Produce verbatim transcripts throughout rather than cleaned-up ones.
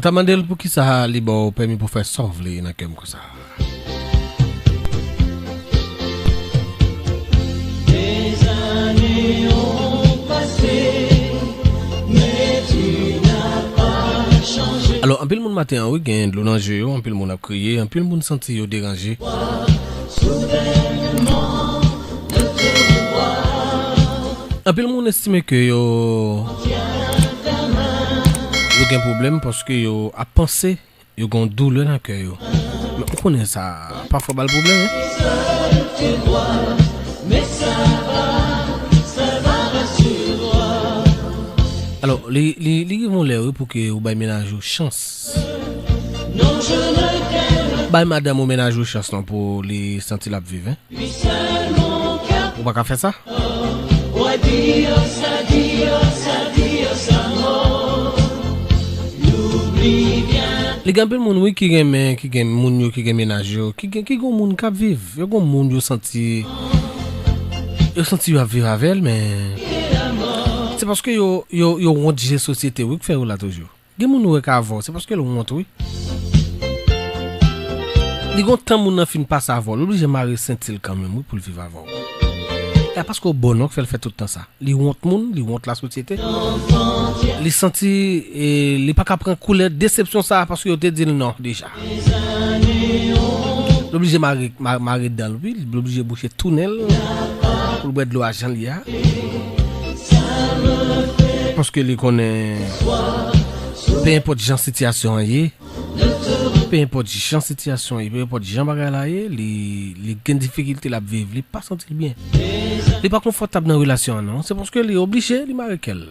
Sa mande l poukisa li ba w pèmi pou fè sa w vle nan kè m konsa. Alò, anpil moun maten an, wi, gen dlo nan je yo, anpil moun ap kriye, anpil moun santi yo deranje. Anpil moun estime ke yo, yo gen pwoblèm paske yo ap panse yo gen yon doulè nan kè yo. Men ou konnen sa pafwa ba l pwoblèm, wi. Alò, li, li, li rive yon lè, wi, pou ke ou bay mennaj ou chans. Bay madanm ou mennaj ou chans non pou li santi l ap viv, en. Ou pa ka fè sa? Li gen anpil moun, wi, ki renmen, ki gen moun yo, ki gen mennaj yo, ki gen, ki gen moun k ap viv. Yo gen moun yo santi, yo santi yo ap viv avè l, men se paske yo, yo, yo wont je sosyete, wi, k fè yo la toujou. Gen moun ou wè k avè w, se paske l wont, wi. Li gon tan moun nan fin pase avè w, l oblije mare senti l kanmenm, wi, pou l viv avè w. E a paske w bon non k fè l fè tout tan sa. Li wont moun, li wont lasosyete. Li santi, e, li pa ka pran koulè desepsyon sa a paske yo te di l non deja. L oblije mare, ma-, mare dan l, wi, l oblije bouche tou nen l pou l bwè dlo a jan l ye a. Paske li konnen, pe enpòt jan sitiyasyon an ye, pe enpòt jan sitiyasyon an ye, pe enpòt jan bagay la ye, li, li gen difikilte l ap viv, li pa santi l byen. Li pa konfòtab nan relasyon an non, se paske li oblije, li mare kè l.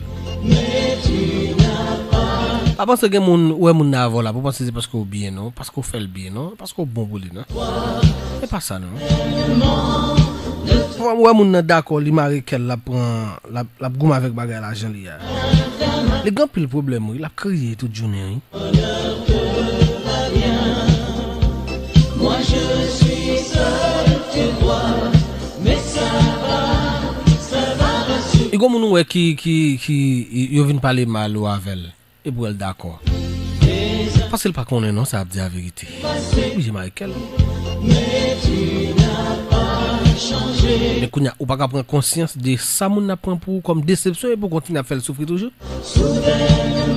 Pa panse gen moun, ou wè moun nan avè w la, pou panse se paske w byen non, paske w fè l byen non, paske w bon pou li non. E pa sa non. Ou wè moun nan dakò, li mare kè l, l ap pran, l ap, l ap goumen avèk bagay la jan li a. Li gen anpil pwoblèm, wi, l ap kriye tout jounen, wi. Li gen moun ou wè ki, ki, ki, yo vin pale mal ou avè l. Epi w wè l dakò. Paske l pa konnen non sa ap di a verite. Oblije mare kè l. Men kounye a, ou pa ka pran konsyans de sa moun nan ap pran pou ou kòm desepsyon epi w kontinye ap fè l soufri toujou.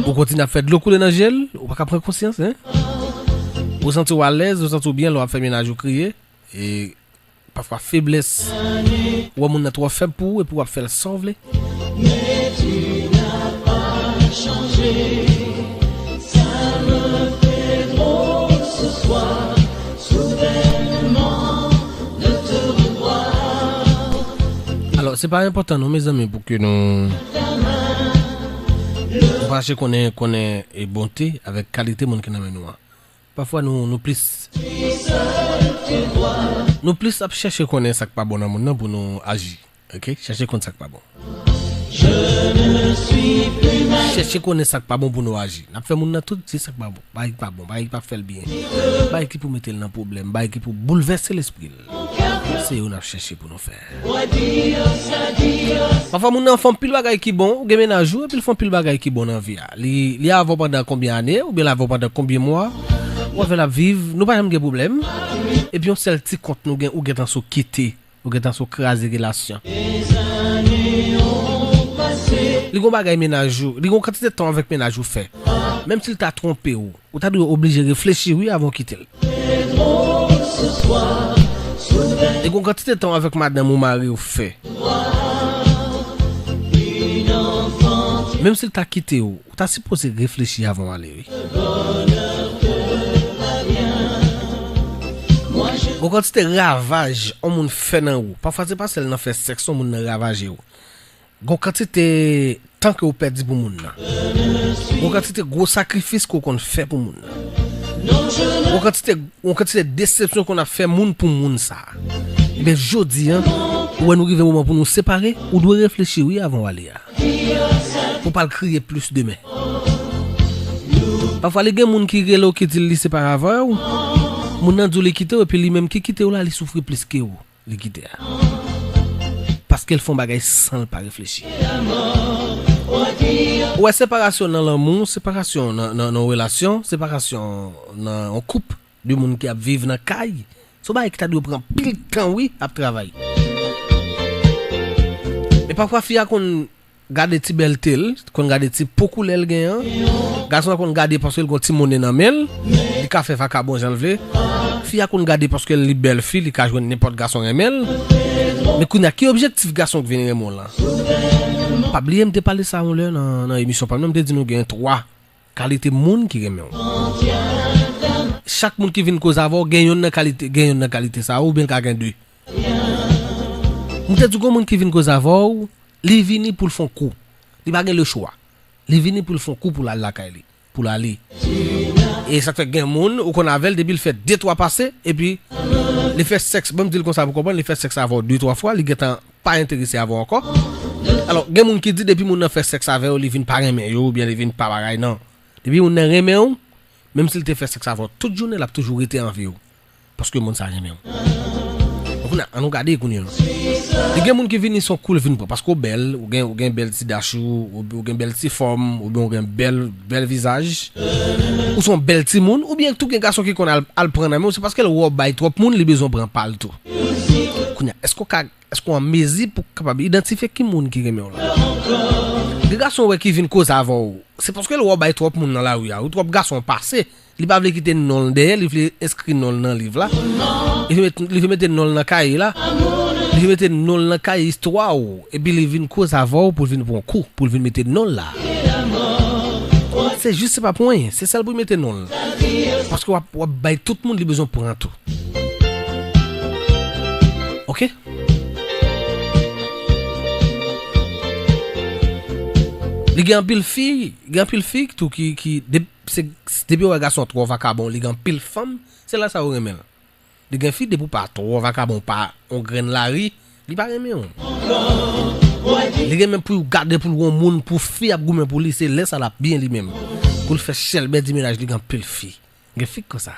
Ou kontinye ap fè dlo koule nan je l, ou pa ka pran konsyans, en. Ou santi w alèz, ou santi w byen lè w ap fè mennaj ou kriye. E pafwa feblès. Ou wè moun nan twò fèb pou ou epi w ap fè l sa w vle. Alò, se pa enpòtan non, mezanmi, pou ke nou, nou pa chache konnen, konnen e bonte avèk kalite moun ki nan men nou an. Pafwa nou, nou plis, nou plis ap chèche konnen sa k pa bon nan moun nan pou nou aji. Oke? Chèche konn sa k pa bon. Chèche konnen sa k pa bon pou nou aji. N ap fè moun nan tout di sa k pa bon. Bagay ki pa bon, bagay ki pa fè l byen. Bagay ki pou mete l nan pwoblèm, bagay ki pou boulvèse lespri l. Se yo n ap chèche pou nou fè. Pafwa moun nan fè anpil bagay ki bon, ou gen mennaj ou, epi l fè anpil bagay ki bon nan vi a. Li, li avè w pandan konbyen ane, oubyen l avè w pandan konbyen mwa, ou avè l ap viv, nou pa janm gen pwoblèm. Epi yon sèl ti kont nou gen, ou gentan sou kite, ou gentan sou kraze relasyon. Li gon bagay mennaj ou, li gon kantite tan avèk mennaj ou fè. Menm si l ta twonpe w, ou ta dwe oblije reflechi wi avan w kite l. E gon kantite tan w avèk madanm ou mari w fè. Menm si l ta kite w, ou ta sipoze reflechi avan w ale wi. Gon kantite ravaj yon moun fè nan ou. Pafwa se pa sèl nan fè sèks yon moun nan ravaje w. Gon kantite tan ke w pèdi pou moun nan. Gon kantite gwo sakrifis ke w konn fè pou moun nan. Gon kantite, gon kantite desepsyon ke w ap fè moun pou moun sa. Ebyen, jodi a, ou wè nou rive moman pou nou separe, ou dwe reflechi wi avan w ale a. Pou w pa al kriye plis demen. Pafwa li gen moun ki rele w ki di l li separe avè w. Moun nan di w li kite w, epi li menm ki kite w la, li soufri plis ke w. Li kite a. Paske l fè yon bagay san l pa reflechi. Ou wè separasyon nan lanmou, separasyon nan, nan, nan relasyon, separasyon nan yon koup, de moun ki ap viv nan kay. Se yon bagay ki ta dwe pran pil tan, wi, ap travay. Men pafwa fi a konn gade ti bèlte l, konn gade ti po koulè l genyen an. Gason an konn gade paske l gon ti monnen nan men l, li ka fè vakabon jan l vle. Fi a konn gade paske li bèl fi, li ka jwenn nenpòt gason renmen l. Men kounye a, ki objektif gason k vin renmen w lan? Pa bliye m te pale sa yon lè nan, nan emisyon pa m nan, m te di nou gen twa kalite moun ki renmen w. Chak moun ki vin koze avè w gen yonn nan kalite, gen yonn nan kalite sa yo, oubyen l ka gen de. M te di gon moun ki vin koze avè w, li vini pou l fè yon kou. Li pa gen lechwa. Li vini pou l fè yon kou pou l al lakay li, pou l ale. E sa k fè gen moun, ou konn avè l, depi l fè de twa pase, epi li fè sèks, ban m di l konsa pou konprann, li fè sèks avè w de twa fwa, li gentan pa enterese avè w ankò. Alò, gen moun ki di depi moun nan fè sèks avè w, li vin pa renmen yo, oubyen li vin pa bagay, non. Depi moun nan renmen w, menm si l te fè sèks avè w tout jounen, l ap toujou rete anvi w. Paske moun sa renmen w. Donk, kounye a, ann nou gade kounye a. Li gen moun ki vini se yon kou l vin pran. Paske w bèl, ou gen, ou gen bèl ti dach ou, ou, ou gen bèl ti fòm, oubyen ou gen bèl, bèl vizaj. Ou se yon bèl timoun, oubyen tou gen gason ki konn al, al pran nan men w, se paske l wè w bay twòp moun, li bezwen pran pa l tou. Kounye a, èske w ka Èske w an mezi pou w kapab idantifye ki moun ki renmen w la? Gen gason w wè ki vin koze avè w, se paske l wè w bay twòp moun nan lari a, ou twòp gason pase, li pa vle kite non l dèyè, li vle enskri non l nan liv la. Li vle met, li vle mete non l nan kaye la. Li vle mete non l nan kaye istwa w, epi li vin koze avè w pou l vin pran kou, pou l vin mete non l la. Se jis, se pa pou anyen, se sèl pou l mete non l. Paske w ap, w ap bay tout moun li bezwen pran tou. Ok? Li gen anpil fi, gen anpil fi tou ki, ki, de, se, depi w wè gason twò vakabon, li gen anpil fanm, se lè sa yo renmen l. Li gen fi, depi w pa twò vakabon, pa yon grenn lari, li pa renmen w. Li renmen pou gade pou l yon moun, pou fi ap goumen pou li, se lè sa l ap byen li menm. Pou l fè chèlbè di mennaj li, gen anpil fi. Gen fi k konsa.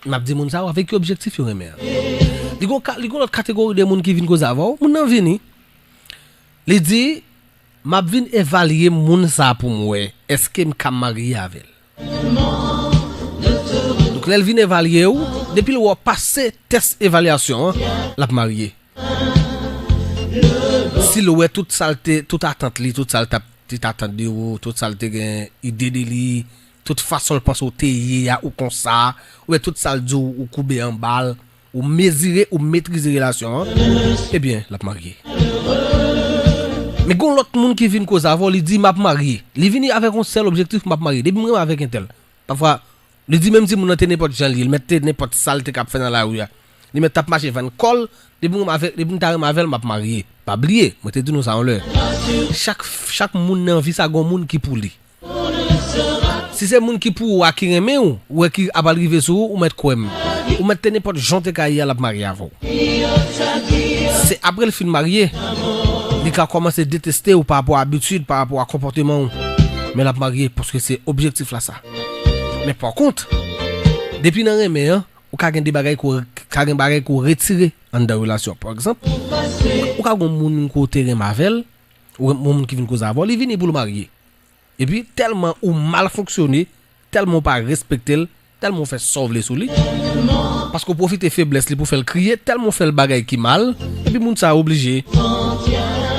M ap di moun sa yo avèk ki objektif yo renmen an. Li gon ka, li gon lòt kategori de moun ki vin koze avè w. Moun nan vini. Li di, "M ap vin evalye moun sa pou m wè èske m ka marye avè l." Donk, lè l vin evalye w, depi l wè w pase tès evalyasyon an, l ap marye. Si l wè tout sa l te, tout atant li, tout sa l t ap, te t atann de ou, tout sa l te gen ide de li, tout fason l panse w te ye a, ou konsa, oubyen tout sa l di w, ou koube anba l, ou mezire, ou metrize relasyon an, ebyen, l ap marye. Men gon lòt moun ki vin koze avè w, li di, "M ap marye." Li vini avèk yon sèl objektif, "M ap marye. Depi m renmen avèk entèl." Pafwa, li di menm si moun nan te nenpòt jan l ye, li mèt te nenpòt sa l te k ap fè nan lari a. Li mèt t ap mache vann kò l, depi m renmen avè, depi m ta renmen avè l, m ap marye. Pa bliye, mwen te di nou sa yon lè. Chak, chak moun nan vi sa gon moun ki pou li. Si se moun ki pou ou a ki renmen w, ou wè ki ap al rive sou ou, ou mèt kwè m. Ou mèt te nenpòt jan w te ka ye a, l ap marye avè w. Se apre l fin marye, li ka kòmanse deteste w pa rapò a abitid, pa rapò a konpòteman w. Men l ap marye paske se objektif la sa. Men pa kont, depi nan renmen an, ou ka gen de bagay ke w, ka gen bagay ke w retire anndan relasyon. Pa egzanp, ou ka gen yon moun ke w te renmen avè l, ou gen yon moun ki vin koze avè w, li vini pou l marye. Epi, tèlman ou mal fonksyone, tèlman ou pa respekte l, tèlman ou fè sa w vle sou li, paske w pwofite feblès li pou fè l kriye, tèlman ou fè l bagay ki mal, epi moun sa oblije,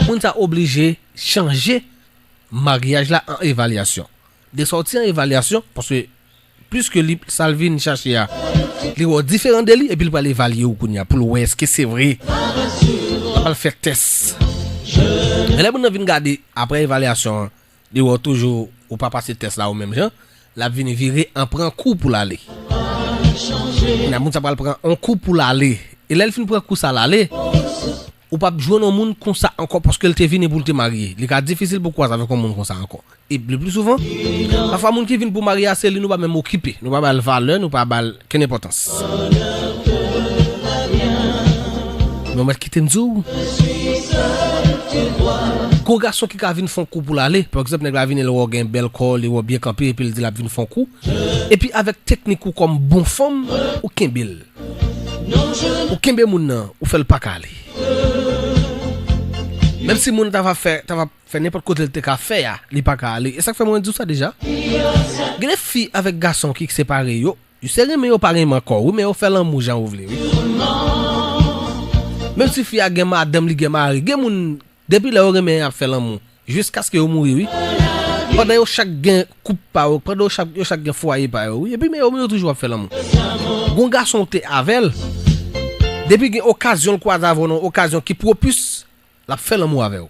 moun sa oblije chanje maryaj la an evalyasyon. De sòti an evalyasyon, paske plis ke li, sa l vin chache a, li wè w diferan de li, epi l pral evalye w kounye a, pou l wè èske se vre. L ap al fè tès. Men lè moun nan vin gade, apre evalyasyon an, li wè w toujou, ou pa pase tès la ou menm jan, l ap vin vire an pran kou pou l ale. Kounye a, moun sa pral pran yon kou pou l ale. E lè l fin pran kou sa l ale, ou p ap jwenn yon moun konsa ankò paske l te vini pou l te marye. Li ka difisil pou w kwaze avèk yon moun konsa ankò. E le pli souvan, pafwa moun ki vin pou marye a se li nou pa menm okipe. Nou pa ba l valè, nou pa ba l kenn enpòtans. Men w mèt kite m di w. Gon gason ki ka vin fè yon kou pou l ale. Pa egzanp, nèg la vini, l wè w gen bèl kò, li wè w byen kanpe, epi l di l ap vin fè yon kou. Epi avèk teknik ou kòm bon fanm, ou kenbe l. Ou kenbe moun nan, ou fè l pa ka ale. Menm si moun ta va fè, ta va fè nenpòt kote l te ka fè a, li pa ka ale. E sa k fè mwen di w sa deja. Gen de fi avèk gason ki separe yo. Yo se renmen yo pa renmen ankò, wi, men yo fè lanmou jan yo vle, wi. Menm si fi a gen madanm, li gen mari, gen moun, depi lè yo renmen, y ap fè lanmou. Jiskaske yo mouri, wi. Pandan yo chak gen koup pa yo, pandan yo chak, yo chak gen fwaye pa yo, wi. Epi, men yo, men yo toujou ap fè lanmou. Gon gason w te avè l, depi gen okazyon l kwaze avè w nan okazyon ki pwopis, l ap fè lanmou avè w.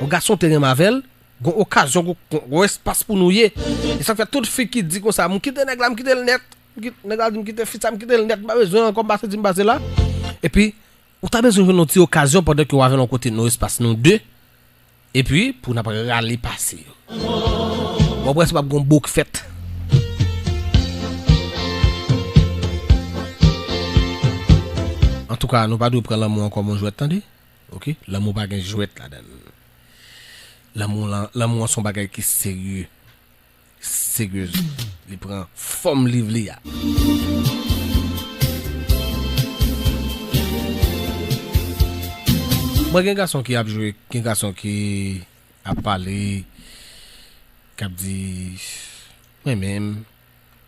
Yon gason te renmen avè l, gon okazyon, gon, gon, gon espas pou nou ye. E sa k fè tout fi ki di konsa, "M kite nèg la, m kite l nèt. M kit-, nèg la di m kite fi sa, m kite l nèt, m pa bezwen l ankò, m pa santi m pase la." Epi, ou ta bezwen jwenn yon ti okazyon pandan ke w avè l yon kote, nan espas nou de. Epi, pou n ap rale pase yo. W ap wè si p ap gon bouk fèt. Antouka, nou pa dwe pran lanmou an kòm yon jwèt, tande. Oke? Lanmou pa gen jwèt ladan l. Lanmou lan, lanmou an se yon bagay ki serye. Seryezman. Li pran fòm li vle a. Mwen gen gason ki ap jwe, gen gason ki ap pale, k ap di, "Mwen menm,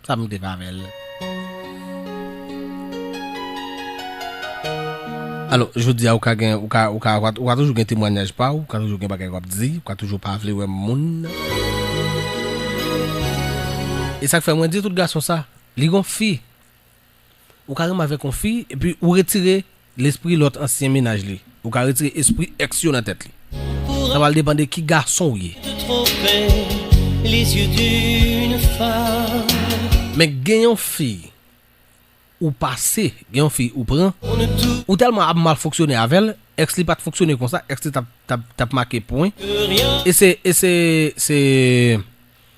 sa m te pa avè l." Alò, jodi a, ou ka gen, ou ka, ou ka, ou ka, ou ka toujou gen temwanyaj pa w, ou ka toujou gen bagay w ap di, ou ka toujou pa vle wè moun. E sa k fè mwen di tout gason sa, li gon fi, ou ka renmen avèk yon fi, epi ou retire lespri lòt ansyen mennaj li. Ou ka retire espri èks yo nan tèt li. Sa pral depann de ki gason w ye. Men gen yon fi ou pase, gen yon fi ou pran, ou tèlman ap mal fonksyone avè l, èks li pa t fonksyone konsa, èks li t ap, t ap, t ap make pwen. E se, e se, se,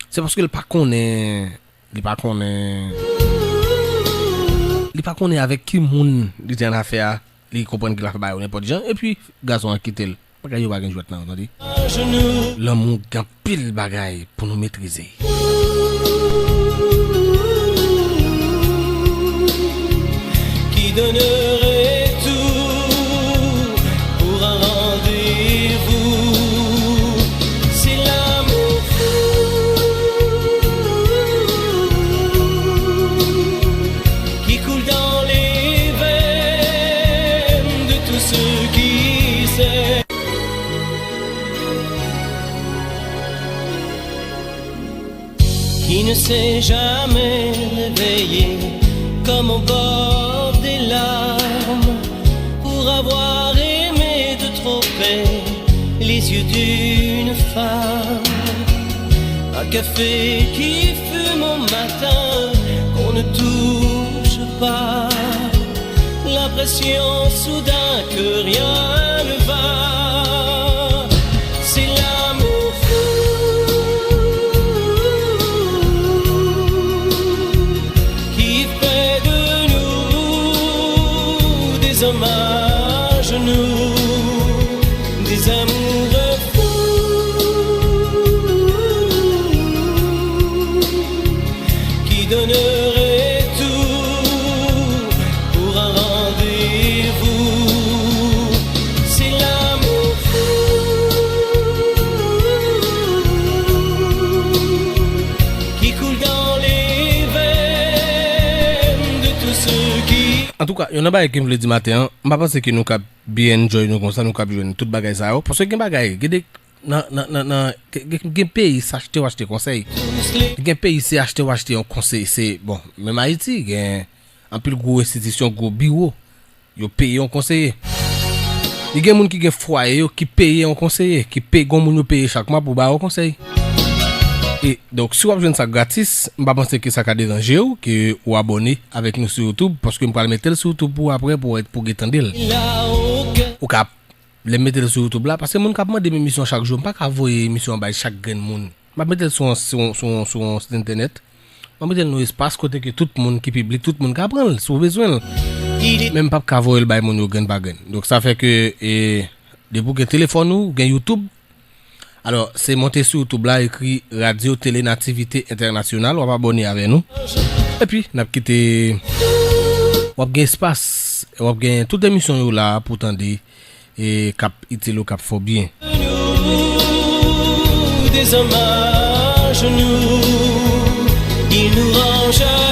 se paske l pa konnen, li pa konnen, li pa konnen avèk ki moun li te annafè a, li konprann ke l ap fè bagay yo nenpòt jan, epi gason an kite l. Bagay yo pa gen jwèt nan yo, tande. Lanmou gen anpil bagay pou nou metrize. Qui donnerait tout pour un rendez-vous. C'est l'amour fou qui coule dans les veines de tous ceux qui s'aiment. Qui ne s'est jamais réveillé comme au bord des larmes pour avoir aimé de trop près les yeux d'une femme. Un café qui fume au matin qu'on ne touche pas. L'impression soudain que rien ne va. C'est l'amour fou qui fait de nous des hommes à genoux, des amoureux fous qui donnerait tout pour un rendez-vous. C'est l'amour fou qui coule dans les veines de tous ceux qui... Antouka, youn nan bagay ke m vle di maten an, m pa panse ke nou ka byen enjoy nou konsa, nou ka ap jwenn tout bagay sa yo. Paske gen bagay, gen de, nan, nan, nan, nan, gen, gen, gen peyi, se achte w achte konsèy. Gen peyi, se achte w achte yon konsèy. Se, bon, menm Ayiti, gen anpil gwo enstitisyon, gwo biwo. Yo peye yon konseye. Li gen moun ki gen fwaye yo ki peye yon konseye, ki peye, gon moun yo peye chak mwa pou ba yo konsèy. E, donk, si w ap jwenn sa gratis, m pa panse ke sa ka deranje w, ke ou abòne avèk nou sou YouTube, paske m pral mete l sou YouTube pou apre, pou, pou gen tande l. Ou ka Lè m mete l sou YouTube la, paske moun k ap mande m emisyon chak jou, m pa ka voye emisyon an bay chak grenn moun. M ap mete l sou yon, sou yon, sou yon, sou yon sit entènèt. M ap mete l nan yon espas kote ke tout moun ki piblik, tout moun ka pran l, si w bezwen l. Men m p ap ka voye l bay moun yo grenn pa grenn. Donk, sa fè ke, e, depi w gen telefòn ou, ou gen YouTube. Alò, se monte sou YouTube la, ekri Radio Télé Nativité Internationale, w ap abòne avè nou. Epi, n ap kite, w ap gen espas, w ap gen tout emisyon yo la pou tande. e k ap itil ou, k ap fè w byen. Nous, des hommes à genoux, ils nous rangent